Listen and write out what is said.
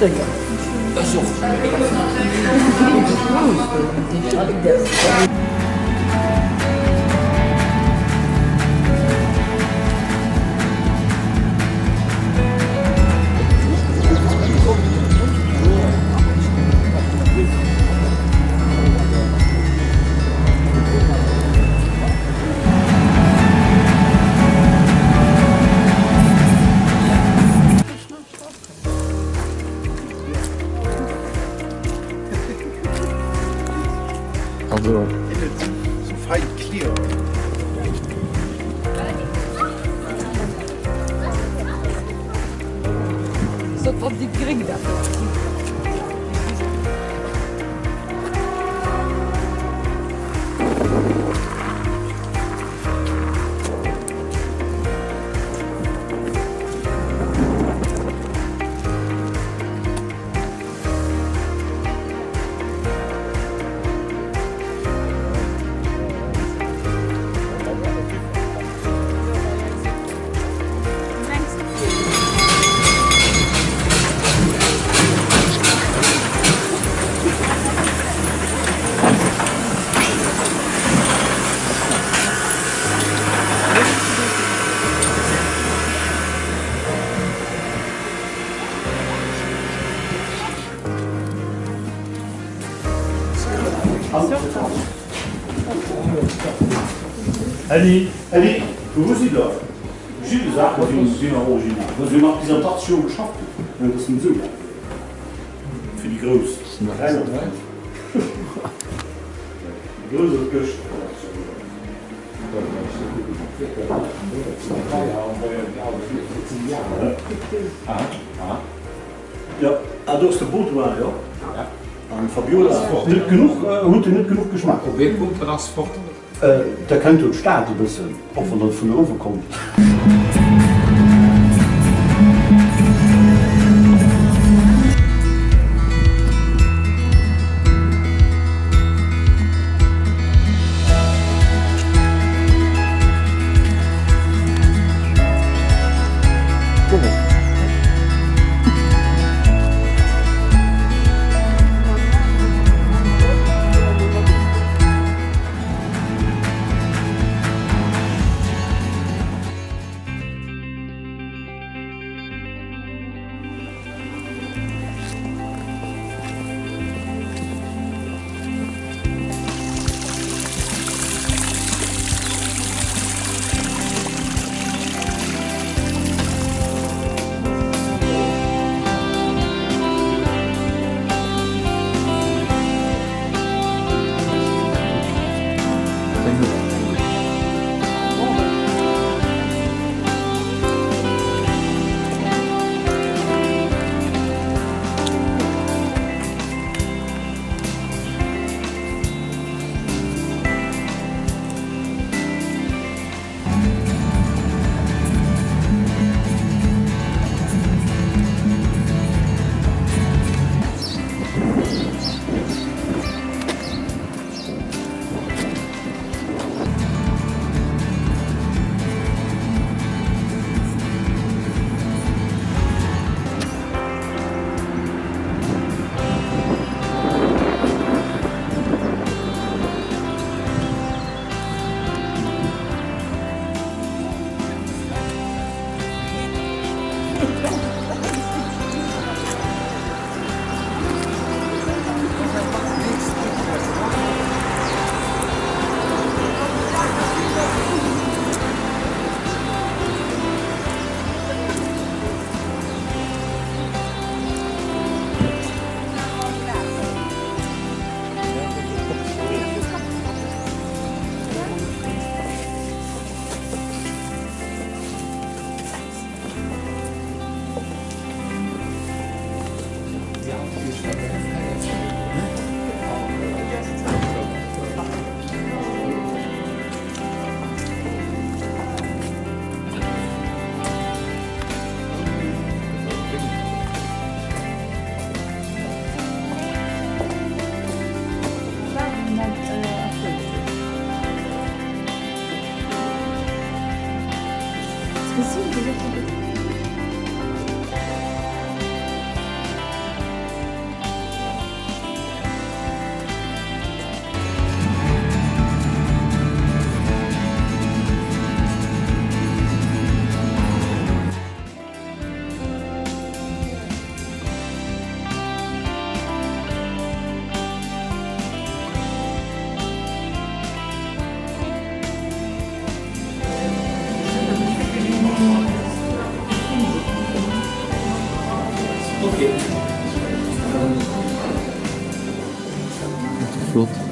Also. Änni, Änni, vu wou sidd der? Verschidde Saache sinn nach original. Do si nach bis an d'achtzeg Joer geschafft ginn. Dat ass net esou laang hier. Fir déi Grouss. Déi Grouss ass et gëschter. Jo, ah do ass de Baudouin, jo. An d'Fabiola ass fort. Net genuch, huet en net genuch Geschmack. Op ee Punkt, en ass fort. Da kennt jo d'Stad e bëssen, och wann dat vun uewe kommt. Ok. Flott.